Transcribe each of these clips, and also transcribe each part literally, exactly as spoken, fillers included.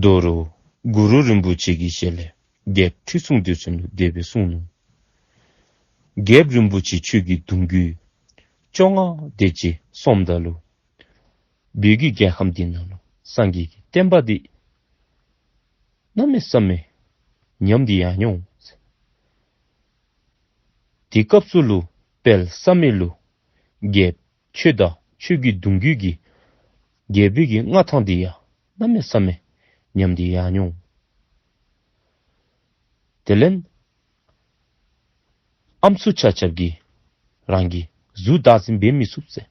དོ་རུང་གུ་རུ་རིན་པོ་ཆེ་གི་ཞལ་ལས་རྒྱལཔོ་ཁྲི་སྲོང་ལྡེའུ་བཙན་ལུ་དེ་སྦེ་གསུངས་ནུག། རྒྱལཔོ་རིན་པོ་ཆེ་ཁྱོད་ཀྱི་གདུང་བརྒྱུད་བཅོ་ལྔ་དེ་ཅིག་སོངམ་ད་ལུ་བོད་ཀྱི་རྒྱལ་ཁམས་འདི་ནང་ལུ་སངས་རྒྱས་ཀྱི་བསྟན་པ་འདི་གནམ་མེད་ས་མེད་ཉམས་ཏེ་ཡར་འོང་ཟེར། དེ་སྐབས་སུ་ལུ་དཔལ་བསམ་ཡས་ལུ་རྒྱལཔོ་ཁྱོད་དང་ཁྱོད་ཀྱི་གདུང་བརྒྱུད་ཀྱི་རྒྱལ་པོའི་གི་མངའ་ཐང་འདི་ཡང་གནམ་མེད་ས་མེད་ཉམས་ཏེ་ཡར་འོང་། དེ་ལས་ཨམ་སྲུ་ཆ་ཁྱབ་ཀྱིས་རང་གི་གཟུགས་བདག་འཛིན་འབད་མི་ཚུགས་ཟེར།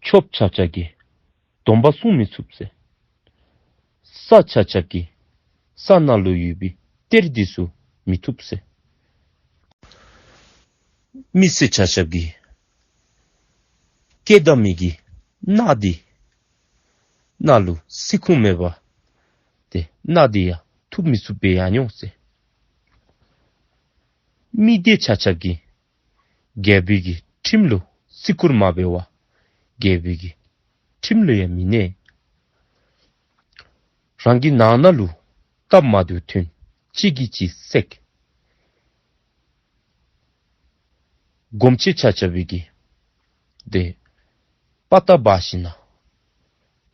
ཆོསཔ་ཆ་ཁྱབ་ཀྱིས་སྡོམ་པ་སྲུང་མི་ཚུགས་ཟེར། བཟའ་ཆ་ཁྱབ་ཀྱིས་ས་ནང་ལུ་ཡོད་པའི་གཏེར་འདི་ཚུ་མི་ཐུབ་ཟེར། མི་སེར་ཆ་ཁྱབ་ཀྱིས་སྐྱེ་དམ་མི་གི་མནའ་འདི་ནང་ལུ་སྲི་ཁུང་མེད་པར་ཏེ་མནའ་འདི་ཡང་ཐུབ་མི་ཚུགས་པར་ཡར་འོང་ཟེར། མི་སྡེ་ཆ་ཁྱབ་ཀྱིས་རྒྱལ་པོའི་གི་ཁྲིམས་ལུ་བརྩི་བཀུར་མ་འབད་བར་རྒྱལ་པོའི་གི་ཁྲིམས་ལུ་ཡང་མི་གནས། རང་གི་ནང་ན་ལུ་སྟབས་མ་བདེཝ་ཐོན་གཅིག་གིས་གཅིག་བསད། སྒོམ་ཆེན་ཆ་ཁྱབ་ཀྱིས་ཏེ་དཔའ་རྟགས་འབག་ཞིནམ་ན་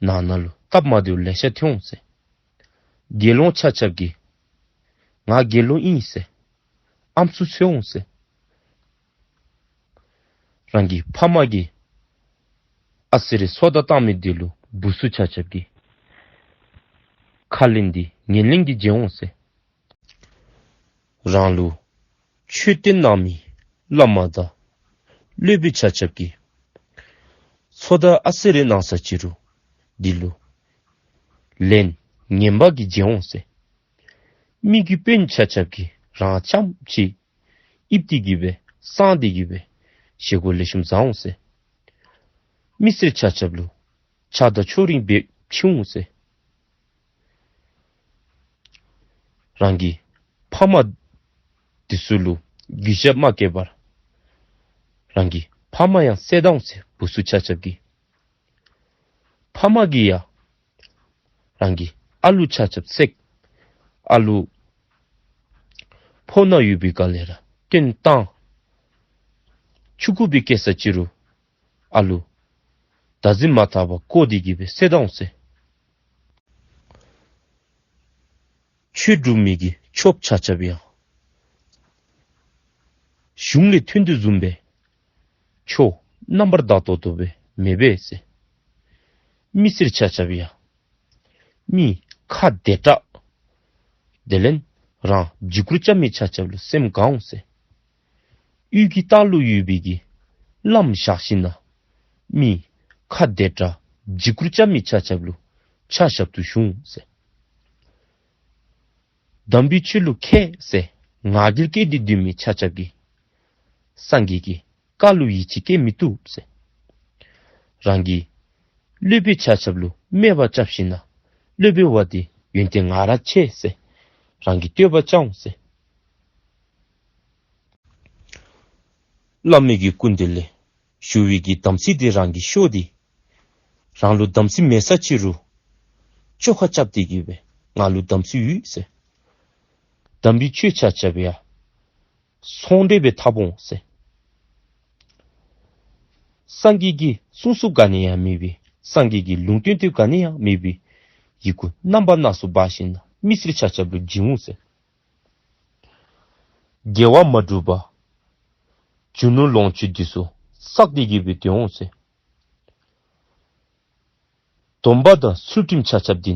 ནང་ན་ལུ་སྟབས་མ་བདེཝ་ལེ་ཤ་ཐོན་འོང་ཟེར། དགེ་སློང་ཆ་ཁྱབ་ཀྱིས་ང་དགེ་སློང་ཨིན་ཟེར་ཨམ་སྲུ་འཚོལ་འོང་ཟེར། རང་གི་ཕ་མ་གིས་ཨ་ཙི་རེ་སོ་ད་བཏང་མི་འདི་ལུ་བུ་ཚུ་ཆ་ཁྱབ་ཀྱིས་ཁ་ལན་འདི་ངན་ལན་གྱིས་འཇལ་འོང་ཟེར། རང་ལུ་ཆོས་སྟོན་གནང་མི་བླ་མ་དང་སློབ་དཔོན་ཆ་ཁྱབ་ཀྱིས་སོ་ད་ཨ་ཙི་རེ་གནང་ས་ཅི་རུང་འདི་ལུ་ལན་ངན་པ་གིས་འཇལ་འོང་ཟེར། མི་གི་དཔོན་ཆ་ཁྱབ་ཀྱིས་རང་རྐྱངམ་གཅིག་ཡིབ་སྟེ་གི་སྦེ་གསང་སྟེ་གི་སྦེ་བཞེས་སྒོ་ལེགས་ཤོམ་བཟའ་འོང་ཟེར། མི་སེར་ཆ་ཁྱབ་ལུ་ཆགས་སྡང་ཕྱོགས་རིས་འབད་ཕྱིན་འོང་ཟེར། རང་གི་ཕ་མ་འདི་ཚུ་ལུ་གུས་ཞབས་མ་བསྐྱེད་པར་རང་གི་ཕ་མ་ཡང་བསད་ད་འོང་ཟེར་བུ་ཚུ་ཆ་ཁྱབ་ཀྱིས། ཕ་མ་གིས་ཡང་རང་གི་ཨ་ལུ་ཆ་ཁྱབ་བསད། ཨ་ལུ་ཕོཝ་ནང་ཡོད་པའི་སྒང་ལས་ར་བཏོན་བཏང་། ཆུང་ཀུ་སྦེ་སྐྱེས་ས་ཅི་རུང་ཨ་ལུ་བདག་འཛིན་མ་འཐབ་པར་བཀོག་སྟེ་གི་སྦེ་བསད་ད་འོང་ཟེར། ཆོས་སྒྲུབ་མི་གི་ཆོསཔ་ཆ་ཁྱབ་ཡང་གཞུང་ལས་ཐོན་དོ་བཟུམ་སྦེ་ཆོས་རྣམ་པར་དག་ཏོག་ཏོ་སྦེ་མི་འབད་ཟེར། མི་སེར་ཆ་ཁྱབ་ཡང་མི་ཁ་བདེ་དྲགས་དེ་ལས་རང་འཇིགས་སྐུལ་རྐྱབ་མི་ཆ་ཁྱབ་ལུ་སེམས་དགའ་འོང་ཟེར། གཡུས་ཀྱི་ལྟག་ལུ་ཡོད་པའི་གི་བླམ་བཞག་ཞིནམ་ན་མི་ཁ་བདེ་དྲགས་འཇིགས་སྐུལ་རྐྱབ་མི་ཆ་ཁྱབ་ལུ་ཕྱག་ཞབས་ཏོག་ཞུ་འོང་ཟེར། དམ་པའི་ཆོས་ལུ་མཁས་ཟེར་ང་རྒྱལ་བསྐྱེད་དེ་སྡོད་མི་ཆ་ཁྱབ་ཀྱིས་སངས་རྒྱས་ཀྱི་བཀའ་ལུ་ཡིད་ཆེས་བསྐྱེད་མི་བཏུབ་ཟེར། རང་གི་སློབ་དཔོན་ཆ་ཁྱབ་ལུ་སྨད་པ་རྐྱབ་ཞིནམ་ན་སློབ་དཔོན་བ་འདི་ཡོན་ཏན་ང་ར་ཆེ་ཟེར་རང་གིས་བསྟོད་པ་རྐྱབ་འོང་ཟེར། བླ་མའི་གི་སྐུ་མདུན་ལས་ཞུ་བའི་གི་དམ་ཚིག་འདི་རང་གིས་ཤོར་ཏེ་རང་ལུ་དམ་ཚིག་མེད་ས་ཅི་རུང་བཅོ་ཁ་རྐྱབ་སྟེ་གི་སྦེ་ང་ལུ་དམ་ཚིག་ཡོད་ཟེར། དམ་པའི་ཆོས་ཆ་ཁྱབ་ཡང་ཚོང་འབྲེལ་སྦེ་འཐབ་འོང་ཟེར། སངས་རྒྱས་ཀྱི་གསུང་ཚུལ་ག་ནི་ཡང་མེད་པའི་སངས་རྒྱས་ཀྱི་ལུང་བསྟན་དེ་ག་ནི་ཡང་མེད་པའི་ཡི་གུ་རྣམ་པ་སྣ་ཚོགས་འབག་ཞིནམ་ན་མི་སེར་ཆ་ཁྱབ་ལུ་བྱིན་འོང་ཟེར། དགེ་བ་མ་བསྒྲུབས་པར་རྒྱུ་ནོར་ལོངས་སྤྱོད་འདི་ཚུ་བསགས་ཏེ་གི་སྦེ་སྡོད་འོང་ཟེར། སྡོམ་པ་དང་ཚུལ་ཁྲིམས་ཆ་ཁྱབ་འདི་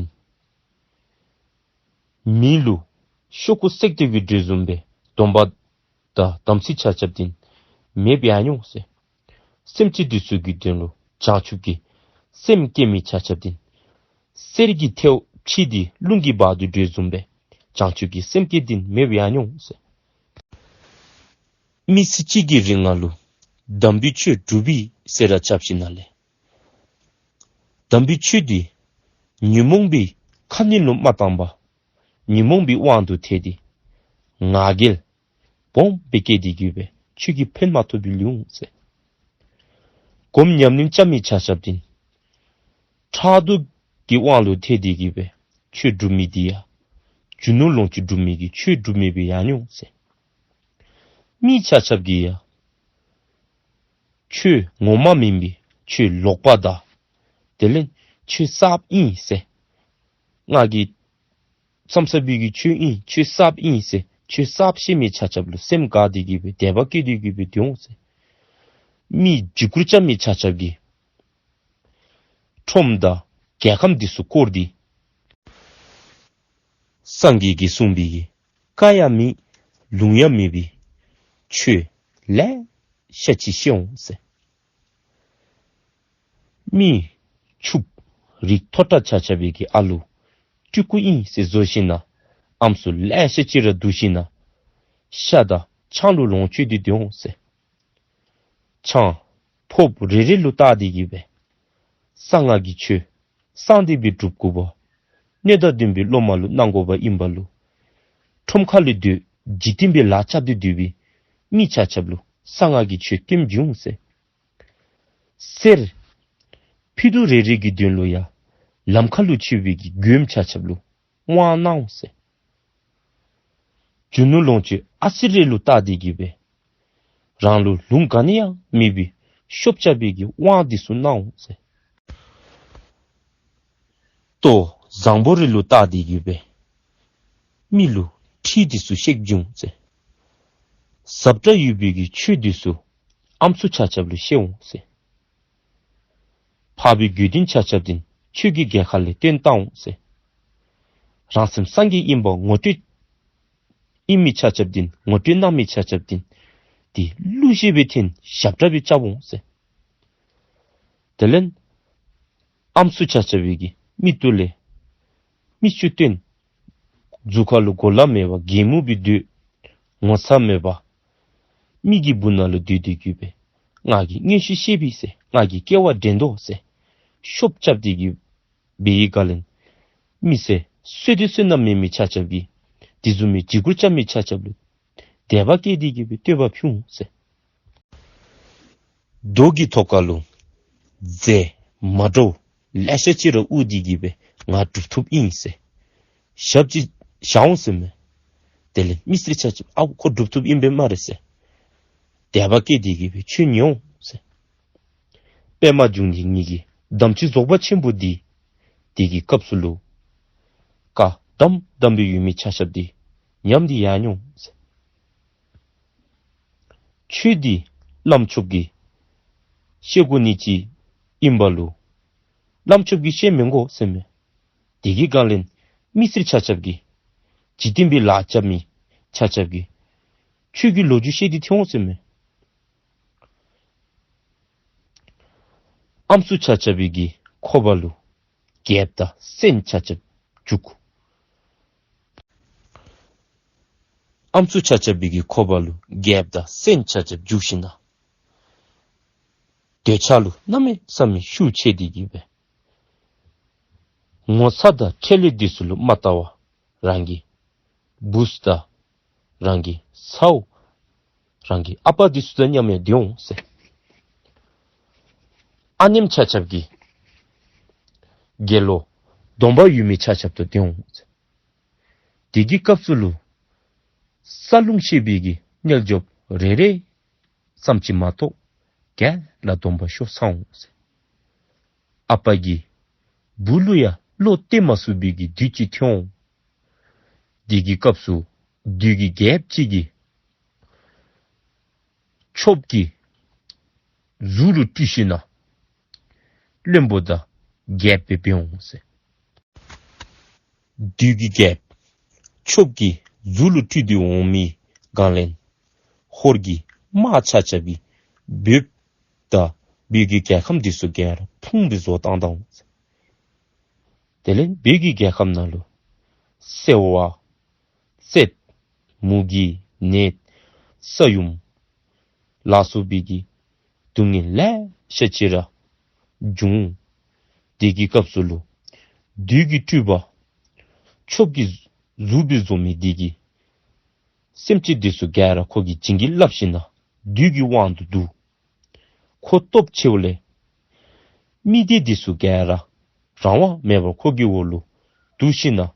མི་ལུ་ཤོག་གུ་བསྲེགས་ཏེ་གི་འདྲེ་བཟུམ་སྦེ་སྡོམ་པ་དང་དམ་ཚིག་ཆ་ཁྱབ་འདི་མེདཔ་ཡར་འོང་ཟེར། སེམས་ཅན་འདི་ཚུ་གི་དོན་ལུ་བྱང་ཆུབ་ཀྱི་སེམས་བསྐྱེད་མི་ཆ་ཁྱབ་འདི་གསེར་གྱི་ཐལཝ་ཕྱེ་སྟེ་རླུང་གིས་འབག་དོ་འདྲེ་བཟུམ་སྦེ་བྱང་ཆུབ་ཀྱི་སེམས་བསྐྱེད་འདི་མེདཔ་ཡར་འོང་ཟེར། མི་ཚེ་གཅིག་གི་རིང་ལུ་དམ་པའི་ཆོས་སྒྲུབ་པའི་ཟེར་ར་རྐྱབ་ཞིནམ་ན་ལས་དམ་པའི་ཆོས་འདི་ཉོན་མོངས་པའི་ཁ་གནོན་ལུ་མ་བཏང་པར་ཉོན་མོངས་པའི་དབང་དུ་ཐལ་ཏེ་ང་རྒྱལ་སྦོམ་སྦེ་བསྐྱེད་དེ་གི་སྦེ་ཆོས་ཀྱི་ཕན་མ་ཐོགས་པའི་ལུས་འོང་ཟེར། སྒོམ་ཉམས་ལེན་རྐྱབ་མི་ཆ་ཁྱབ་འདི་ ཕྲག་དོག་གི་དབང་ལུ་ཐལ་ཏེ་གི་སྦེ་ཆོས་སྒྲུབ་མི་འདི་ཡང་རྒྱུ་ནོར་ལོངས་སྤྱོད་སྒྲུབ་མི་གི་ཆོས་སྒྲུབ་མི་སྦེ་ཡར་འགྱོ་འོང་ཟེར། མི་ཆ་ཁྱབ་ཀྱིས་ཡང་ཆོས་ངོ་མ་མེན་པའི་ཆོས་ལོག་པ་དང་དེ་ལས་ཆོས་གསརཔ་ཨིན་ཟེར། ང་གིས་བསམ་བསམ་པའི་གི་ཆོས་ཨིན་ཆོས་གསརཔ་ཨིན་ཟེར་ཆོས་གསརཔ་ཤེས་མི་ཆ་ཁྱབ་ལུ་སེམས་དགའ་སྟེ་གི་སྦེ་དད་པ་སྐྱེས་ཏེ་གི་སྦེ་སྡོད་འོང་ཟེར། མི་འཇིགས་སྐུལ་རྐྱབ་མི་ཆ་ཁྱབ་ཀྱིས་ཁྲོམ་དང་རྒྱལ་ཁམས་འདི་ཚུ་བསྐོར་ཏེ་སངས་རྒྱས་ཀྱིས་གསུངས་པའི་གི་བཀའ་ཡང་མེད་ལུང་ཡང་མེད་པའི་ཆོས་ལེ་ཤ་ཅིག་བཤད་འོང་ཟེར། མི་ཕྱུགཔོ་རིགས་མཐོ་དྲགས་ཆ་ཁྱབ་ཀྱིས་ཨ་ལུ་སྤྲུལ་སྐུ་ཨིན་ཟེར་བཟོ་ཞིནམ་ན་ཨམ་སྲུ་ལེ་ཤ་ཅིག་ར་བསྡུ་ཞིནམ་ན་ཤ་དང་ཆང་ལུ་ལོངས་སྤྱོད་དེ་སྡོད་འོང་ཟེར། ཆང་ཕོརཔ་རེ་རེ་ལུ་བལྟ་སྟེ་གི་སྦེ་གསང་སྔགས་ཀྱི་ཆོས་གསང་སྟེ་སྦེ་སྒྲུབ་དགོ་པ། སྣོད་དང་ལྡན་པའི་སློབ་མ་ལུ་གནང་དགོ་པ་ཨིན་པ་ལུ་ཁྲོམ་ཁ་ལུ་སྡོད་འཇིག་རྟེན་པའི་ལཱ་རྐྱབ་སྟེ་སྡོད་པའི་མི་ཆ་ཁྱབ་ལུ་གསང་སྔགས་ཀྱི་ཆོས་སྟོན་འགྱོ་འོང་ཟེར། གསེར་ཕྱེ་དུང་རེ་རེ་གི་དོན་ལུ་ཡང་ལམ་ཁ་ལུ་ཆིབས་པའི་གི་མགྱོནམ་ཆ་ཁྱབ་ལུ་དབང་གནང་འོང་ཟེར། རྒྱུ་ནོར་ལོངས་སྤྱོད་ཨ་ཙི་རེ་ལུ་བལྟ་སྟེ་གི་སྦེ་རང་ལུ་ལུང་ག་ནི་ཡང་མེད་པའི་ཤོབ་རྐྱབ་པའི་གི་དབང་འདི་ཚུ་གནང་འོང་ཟེར། ལྟོ་བཟང་པོ་རེ་ལུ་བལྟ་སྟེ་གི་སྦེ་མི་ལུ་ཁྲིད་འདི་ཚུ་བཤད་འགྱོ་འོང་ཟེར། ཟབ་དྲགས་ཡོད་པའི་གི་ཆོས་འདི་ཚུ་ཨམ་སྲུ་ཆ་ཁྱབ་ལུ་བཤད་འོང་ཟེར། འཕགས་པའི་དགེ་འདུན་ཆ་ཁྱབ་འདི་ཆོས་ཀྱི་རྒྱལ་ཁ་ལས་བཏོན་བཏང་འོང་ཟེར། རང་སེམས་སངས་རྒྱས་ཨིན་པ་ངོ་སྤྲོད་ཨིན་མི་ཆ་ཁྱབ་འདི་ངོ་སྤྲོད་གནང་མི་ཆ་ཁྱབ་འདི་འདི་གླུ་གཞས་སྦེ་འཐེན་ཞབས་ཁྲ་སྦེ་རྐྱབ་འོང་ཟེར། དེ་ལས་ཨམ་སྲུ་ཆ་ཁྱབ་ཀྱིས་མིག་ཏོ་ལས་མིག་ཆུ་བཏོན། གཟུགས་ཁ་ལུ་གོ་ལ་མེད་པར་སྒྲེན་མོ་སྦེ་སྡོད། ངོ་ཚ་མེད་པར་མི་གི་སྦུག་ན་ལུ་སྡོད་དེ་གི་སྦེ་ང་གིས་མངོན་ཤེས་ཤེས་པས་ཟེར། ང་གིས་སྐྱེ་བ་དྲན་དོ་ཟེར་ཤོབ་རྐྱབ་སྟེ་གི་སྦེ་ཡི་ག་ལན་མི་ཚེ་བསོད་བདེ་བསོད་ནམས་མེད་མི་ཆ་ཁྱབ་ཀྱིས་དེ་བཟུམ་མའི་འཇིགས་སྐུལ་རྐྱབ་མི་ཆ་ཁྱབ་ལུ་དད་པ་སྐྱེས་ཏེ་གི་སྦེ་བསྟོད་པ་ཕུལ་འོང་ཟེར། རྡོ་གི་ཐོག་ཁ་ལུ་རྫས་མ་འདྲཝ་ལེ་ཤ་ཅིག་ར་དབུར་ཏེ་གི་སྦེ་ང་སྒྲུབ་ཐུབ་ཨིན་ཟེར་ཞབས་ཅིག་བཞག་འོང་ཟེར་མས། དེ་ལས་མི་སེར་ཆ་ཁྱབ་ཨའུ་ཁོ་སྒྲུབ་ཐུབ་ཨིན་པས་སྨ་རེ་ཟེར་དད་པ་སྐྱེས་ཏེ་གི་སྦེ་ཆོས་ཉན་འོང་ཟེར། པདྨ་འབྱུང་གནས་ཉིད་ཀྱི་དམ་ཆོས་རྫོགས་པ་ཆེན་པོ་འདི་དེ་གི་སྐབས་སུ་ལུ་བཀའ་དམ་དམ་སྦེ་ཡོད་མི་ཆ་ཁྱབ་འདི་ཉམས་ཏེ་ཡར་འགྱོ་འོང་ཟེར། ཆོས་འདི་བླམ་ཆོསཔ་གིས་བཤད་དགོ་ནི་ཅིག་ཨིན་པ་ལུ་བླམ་ཆོསཔ་གིས་བཤད་མི་དགོ་ཟེར་མས། དེ་གི་སྒང་ལས་མི་སེར་ཆ་ཁྱབ་ཀྱིས་འཇིག་རྟེན་པའི་ལཱ་རྐྱབ་མི་ཆ་ཁྱབ་ཀྱིས་ཆོས་ཀྱི་ལོ་རྒྱུས་བཤད་དེ་ཐོན་འོང་ཟེར་མས། ཨམ་སྲུ་ཆ་ཁྱབ་ཀྱི་ཁོག་པ་ལུ་རྒྱལཔོ་དང་སྲསམོ་ཆ་ཁྱབ་འཛུལ། ཨམ་སྲུ་ཆ་ཁྱབ་ཀྱི་ཁོག་པ་ལུ་རྒྱལཔོ་དང་སྲསམོ་ཆ་ཁྱབ་འཛུལ་ཞིནམ་ན་འདོད་ཆགས་ལུ་གནམ་མེད་ས་མེད་ཤུགས་ཆེ་སྟེ་གི་སྦེ་ངོ་ཚ་དང་ཁྲེལ་ལས་འདི་ཚུ་ལུ་མ་བལྟ་བར་རང་གི་བུཚ་དང་རང་གི་ཚའོ་རང་གི་ཨ་པ་འདི་ཚུ་དང་མཉམ་ཡང་སྡོད་འོང་ཟེར། ཨ་ནེམོ་ཆ་ཁྱབ་ཀྱིས་དགེ་སློང་སྡོམ་པ་ཡོད་མི་ཆ་ཁྱབ་དང་སྡོད་འོང་ཟེར། དེ་གི་སྐབས་སུ་ལུ་རྩ་རླུང་ཤེས་པའི་གི་རྣལ་འབྱོརཔ་རེ་རེ་ཙམ་ཅིག་མ་གཏོགས་ག་ལ་སྡོམ་པ་ཤོར་ཚར་འོང་ཟེར། ཨ་པ་གིས་བུ་ལུ་ཡང་བློ་གཏད་མ་ཚུགས་པའི་གི་དུས་ཅིག་ཐོན་འོང་། དེ་གི་སྐབས་སུ་བདུད་ཀྱི་རྒྱལཔོ་ཅིག་གིས་ཆོསཔ་གི་གཟུགས་ལུ་སྤྲུལ་ཞིནམ་ན་བློན་པོ་དང་རྒྱལཔོ་སྦེ་འབད་འོང་ཟེར། བདུད་ཀྱི་རྒྱལཔོ་ཆོསཔ་གི་གཟུགས་ལུ་སྤྲུལ་ཏེ་འོང་མི་སྒང་ལས་ཧོར་གྱི་དམག་ཆ་ཁྱབ་ཀྱིས་བོདཔ་དང་བོད་ཀྱི་རྒྱལ་ཁམས་འདི་ཚུ་ག་ར་ཕུང་སྦེ་བཟོ་བཏང་བཏང་འོང་ཟེར། དེ་ལས་བོད་ཀྱི་རྒྱལ་ཁམས་ནང་ལུ་སེར་བ་རྩེདཔ་མུ་གེ་ནད་ས་ཡོམ་ལ་སོགས་པའི་གི་སྡུག་བསྔལ་ལེ་ཤ་ཅིག་ར་འབྱུང་། དེ་གི་སྐབས་སུ་ལུ་བདུད་ཀྱི་སྤྲུལ་པ་ཆོསཔ་གི་གཟུགས་སྦེ་བཟོ་མི་དེ་གིས་སེམས་ཅན་འདི་ཚུ་ག་ར་ཁོ་གིས་བྱིན་གྱིས་བརླབས་ཞིནམ་ན་བདུད་ཀྱི་དབང་དུ་བསྡུ། ཁོ་སྟོབས་ཆེཝ་ལས་མི་སྡེ་འདི་ཚུ་ག་ར་ རང་དབང་མེད་པར་ཁོ་གི་འོག་ལུ་བསྡུ་ཞིནམ་ལས་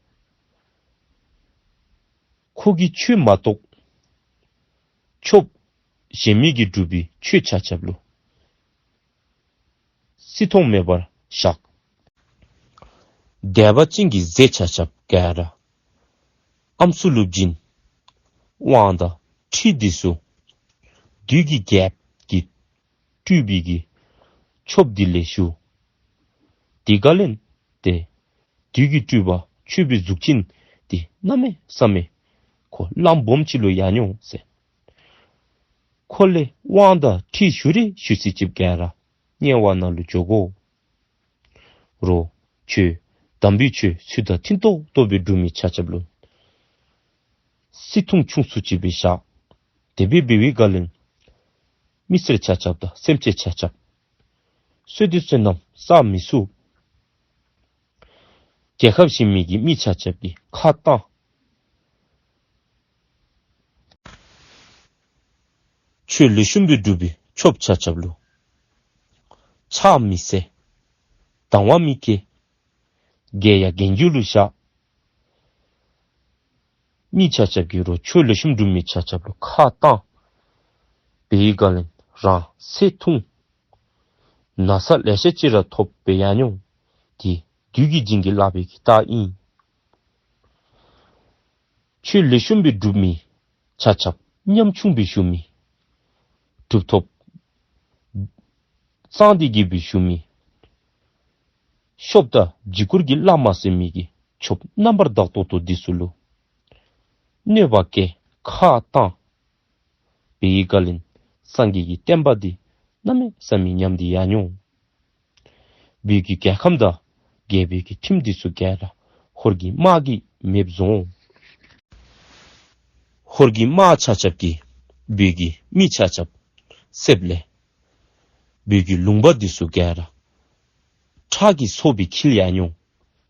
ཁོ་གི་ཆོས་མ་གཏོགས་ཆོསཔ་གཞན་མི་གིས་སྒྲུབ་པའི་ཆོས་ཆ་ཁྱབ་ལུ་བརྩི་མཐོང་མེད་པར་བཞག། དད་པ་ཅན་གྱི་ཟས་ཆ་ཁྱབ་ག་ར་ཨམ་སྲུ་ལུ་བྱིན། དབང་དང་ཁྲི་འདི་ཚུ་བདུད་ཀྱི་རྒྱལཔོ་གིས་སྤྲུལ་པའི་གི་ཆོསཔ་འདི་ལས་ཞུ། དེ་ག་ལས་ཏེ་བདུད་ཀྱི་སྤྲུལ་པ་ཆོས་པའི་གཟུགས་ཅན་འདི་གནམ་མེད་ས་མེད་ཁོ་གླང་སྦོམ་ཅིག་ལུ་ཡར་འོང་ཟེར། ཁོ་ལས་དབང་དང་ཁྲི་ཞུ་རེ་ཞུ་ས་ཅིག་ག་ར་དམྱལ་བ་ནང་ལུ་འགྱོ་དགོ། རོགས་ཆོས་དམ་པའི་ཆོས་ཚུལ་དང་མཐུན་ཏོག་ཏོ་སྦེ་སྒྲུབ་མི་ཆ་ཁྱབ་ལུ་བརྩི་མཐོང་ཆུང་སུ་ཅིག་སྦེ་བཞག། དེ་སྦེ་འབད་བའི་སྒང་ལས་མི་སེར་ཆ་ཁྱབ་དང་སེམས་ཅན་ཆ་ཁྱབ་བསོད་བདེ་བསོད་ནམས་བསག་མི་ཚུགས། རྒྱལ་ཁབ་གཞན་མི་གི་མི་ཆ་ཁྱབ་ཀྱིས་ཁ་བཏང་། ཆོས་ལེགས་ཤོམ་སྦེ་སྒྲུབ་པའི་ཆོསཔ་ཆ་ཁྱབ་ལུ་ཕྱག་མི་འཚལ། དང་བ་མི་བསྐྱེད། དགེ་ཡང་དགེ་རྒྱུ་ལུ་བཞག། མི་ཆ་ཁྱབ་ཀྱིས་རོགས་ཆོས་ལེགས་ཤོམ་སྒྲུབ་མི་ཆ་ཁྱབ་ལུ་ཁ་བཏང་། འབད་བའི་སྒང་ལས་རང་ཚེ་ཐུང་། ན་ཚ་ལེ་ཤ་ཅིག་ར་ཐོབ་སྦེ་ཡར་འོང་། དེ་བདུད་ཀྱི་བྱིན་གྱིས་བརླབས་པའི་གི་རྟགས་ཨིན། ཆོས་ལེགས་ཤོམ་སྦེ་སྒྲུབ་མི་ཆ་ཁྱབ་ཉམ་ཆུང་སྦེ་བཞུགས་མི་གྲུབ་ཐོབ་གཙང་སྟེ་གི་སྦེ་བཞུགས་མི་ཤོབ་དང་འཇིགས་སྐུལ་གྱི་བླ་མ་ཟེར་མི་གི་ཆོསཔ་རྣམ་པར་དག་ཏོག་ཏོ་འདི་ཚུ་ལུ་གནོད་པ་བཀལ་ཁ་བཏང་། འབད་བའི་སྒང་ལས་སངས་རྒྱས་ཀྱི་བསྟན་པ་འདི་གནམ་མེད་ས་མེད་ཉམས་ཏེ་ཡར་འོང་། བོད་ཀྱི་རྒྱལ་ཁམས་དང་རྒྱལ་པོའི་གི་ཁྲིམས་འདི་ཚུ་ག་ར་ཧོར་གྱི་དམག་གིས་མེདཔ་བཟོ་འོང་། ཧོར་གྱི་དམག་ཆ་ཁྱབ་ཀྱིས་བོད་ཀྱི་མི་ཆ་ཁྱབ་བསདཔ་ལས་བོད་ཀྱི་ལུང་པ་འདི་ཚུ་ག་ར་ཁྲག་གི་མཚོ་སྦེ་འཁྱིལ་ཡར་འོང་།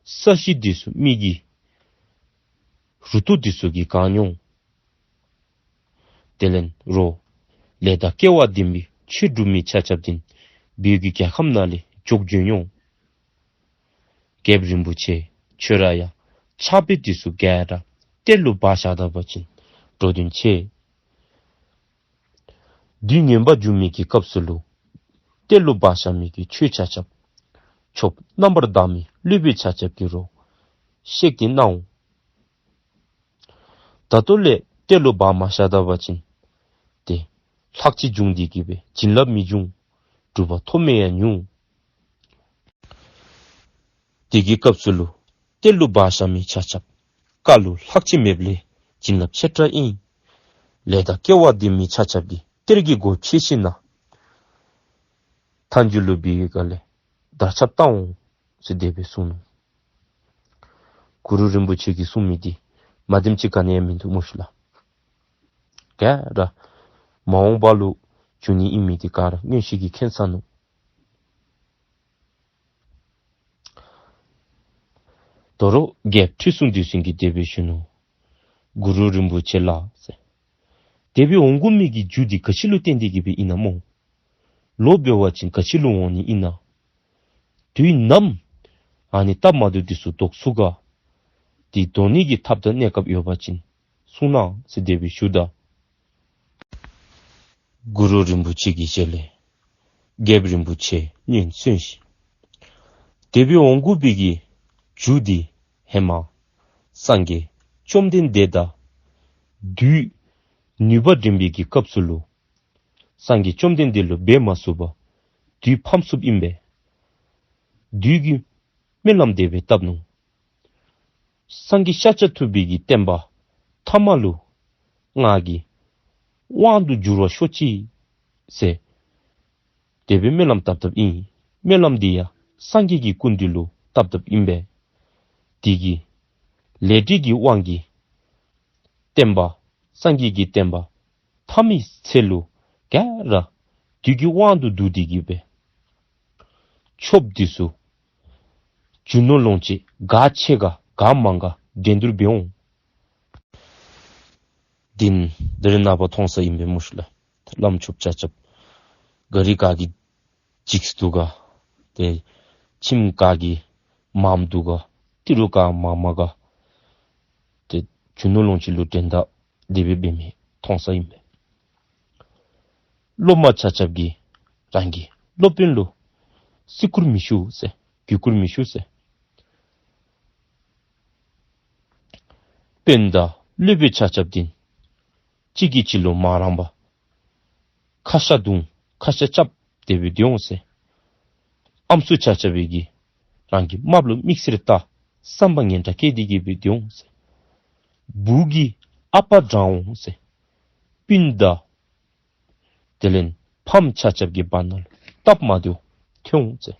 ས་གཞི་འདི་ཚུ་མི་གི་རུ་ཏོག་འདི་ཚུ་གིས་གང་འོང་། དེ་ལས་རོགས་ལས་དང་སྐལ་བ་ལྡན་པའི་ཆོས་སྒྲུབ་མི་ཆ་ཁྱབ་འདི་བོད་ཀྱི་རྒྱལ་ཁམས་ནང་ལས་བྱོག་འགྱོ་འོང་། རྒྱལཔོ་རིན་པོ་ཆེ་ཁྱོད་ར་ཡང་ཕྱག་དཔེ་འདི་ཚུ་ག་ར་གཏེར་ལུ་སྦ་བཞག་ད་པ་ཅིན་འགྲོ་དོན་ཆེ། བདུད་ངན་པ་འཇུག་མི་གི་སྐབས་སུ་ལུ་གཏེར་ལུ་སྦ་བཞག་མི་གི་ཆོས་ཆ་ཁྱབ་ཆོསཔ་རྣམ་པར་དག་མི་སློབ་དཔོན་ཆ་ཁྱབ་ཀྱིས་རོགས་བཤིག་སྟེ་གནང་འོང་། ད་ལྟོ་ལས་གཏེར་ལུ་སྦ་མ་བཞག་ད་པ་ཅིན་ཏེ་ལྷག་ཆད་བྱུང་སྟེ་གི་སྦེ་བྱིན་རླབས་མི་འབྱུང་། གྲུབ་པ་ཐོབ་མི་ཡང་ཉུང་། དེ་གི་སྐབས་སུ་ལུ་གཏེར་ལུ་སྦ་བཞག་མི་ཆ་ཁྱབ་བཀའ་ལུ་ལྷག་ཆད་མེདཔ་ལས་བྱིན་རླབས་ཆེ་དྲགས་ཨིན། ལས་དང་སྐལ་བ་ལྡན་མི་ཆ་ཁྱབ་ཀྱིས་གཏེར་གྱི་སྒོ་ཕྱེ་ཞིནམ་ལས་མཐའ་མཇུག་ལུ་འབད་བའི་སྒང་ལས་དར་ཁྱབ་བཏང་འོང་ཟེར་དེ་སྦེ་གསུངས་ནུག། གུ་རུ་རིན་པོ་ཆེ་གིས་གསུངས་མི་འདི་མ་བདེནམ་ཅིག་ག་ནི་ཡང་མིན་འདུག་སྨོ་ཤིག་ལགས། ག་ར་མ་འོངས་པ་ལུ་འབྱུང་ནི་ཨིན་མི་འདི་ག་ར་མངོན་ཤེས་ཀྱིས་མཁྱེན་ཚར་ནུག། དོ་རུང་རྒྱལཔོ་ཁྲི་སྲོང་ལྡེའུ་བཙན་གྱིས་དེ་སྦེ་ཞུ་ནུག། གུ་རུ་རིན་པོ་ཆེ་ལགས་ཟེར། དེ་སྦེ་འོང་དགོ་མི་གི་རྒྱུ་འདི་ག་ཅི་ལུ་བརྟེན་ཏེ་གི་སྦེ་ཨིན་ན་སྨོ། ལོག་འབད་བ་ཅིན་ག་ཅི་ལུ་འོང་ནི་ཨིན་ན། དུས་ནམ་ཨ་ནི་སྟབས་མ་བདེཝ་འདི་ཚུ་བཟློག་ཚུགས་ག། འདི་བཟློག་ནི་གི་ཐབས་དང་གནས་སྐབས་ཡོད་པ་ཅིན་གསུང་གནང་ཟེར་དེ་སྦེ་ཞུཝ་ད། གུ་རུ་རིན་པོ་ཆེ་གི་ཞལ་ལས་རྒྱལཔོ་རིན་པོ་ཆེ་སྙན་གསན་ཞིནམ་དེ་སྦེ་འོང་དགོ་པའི་གི་རྒྱུ་འདི་ཧེ་མ་སངས་རྒྱས་བཅོམ་ལྡན་འདས་དང་བདུད་ནུས་པ་འགྲན་པའི་གི་སྐབས་སུ་ལུ་སངས་རྒྱས་བཅོམ་ལྡན་འདས་ལུ་འབད་མ་ཚུགས་པར་བདུད་ཕམ་ཚུགསཔ་ཨིན་པས། བདུད་ཀྱིས་སྨོན་ལམ་དེ་སྦེ་བཏབ་ནུག། སངས་རྒྱས་ཤཱཀྱ་ཐུབ་པའི་གི་བསྟན་པ་ཐ་མ་ལུ་ང་གི་དབང་དུ་འགྱུར་བར་ཤོག་ཅིག་ཟེར་དེ་སྦེ་སྨོན་ལམ་བཏབ་བཏབཔ་ཨིན། སྨོན་ལམ་འདི་ཡང་སངས་རྒྱས་ཀྱི་སྐུ་མདུན་ལུ་བཏབ་བཏབཔ་ཨིན་པས། དེ་གི་ལས་འབྲས་ཀྱི་དབང་གིས་བསྟན་པ་སངས་རྒྱས་ཀྱི་བསྟན་པ་ཐ་མའི་ཚེ་ལུ་ག་ར་བདུད་ཀྱི་དབང་དུ་བསྡུ་སྟེ་གི་སྦེ་ཆོསཔ་འདི་ཚུ་རྒྱུ་ནོར་ལོངས་སྤྱོད་ག་ཆེ་ག་ག་མང་ག་འགྲན་བསྡུར་འབད་འོང་། འདི་ད་རིས་ནངས་པ་མཐོང་ས་ཨིན་པས་སྨོ་ཤིག་ལགས། བླམ་ཆོསཔ་ཆ་ཁྱབ་ག་རི་ག་གི་འཇིགས་སུ་འདུག་ག། ཏེ་ཁྱིམ་ག་གི་ མངམ་འདུག་ག་ཏི་རུ་ག་མངམ་མ་ག་ཏེ་རྒྱུ་ནོར་ལོངས་སྤྱོད་ལུ་འགྲན་ཟླ་དེ་སྦེ་འབད་མི་མཐོང་ས་ཨིན་པས། སློབ་མ་ཆ་ཁྱབ་ཀྱིས་རང་གི་སློབ་དཔོན་ལུ་བརྩི་བཀུར་མི་ཞུ་ཟེར། གུས་བཀུར་མི་ཞུ་ཟེར། དཔོན་དང་སློབ་དཔོན་ཆ་ཁྱབ་འདི་གཅིག་གིས་གཅིག་ལུ་མ་རངས་པར་ཁ་ཤ་བརྡུང་ཁ་ཤ་རྐྱབ་དེ་སྦེ་སྡོད་འོང་ཟེར། ཨམ་སྲུ་ཆ་ཁྱབ་ཀྱིས་རང་གི་རྨགཔ་ལུ་མིག་སེར་ལྟ་བསམ་པ་ངན་པ་སྐྱེ་དེ་གི་སྦེ་སྡོད་འོང་ཟེར། བུ་གིས་ཨ་པ་དྲང་འོང་ཟེར། སྤུན་དང་དེ་ལས་ཕམ་ཆ་ཁྱབ་ཀྱི་བར་ན་ལུ་སྟབས་མ་བདེཝ་ཐོན་འོང་ཟེར།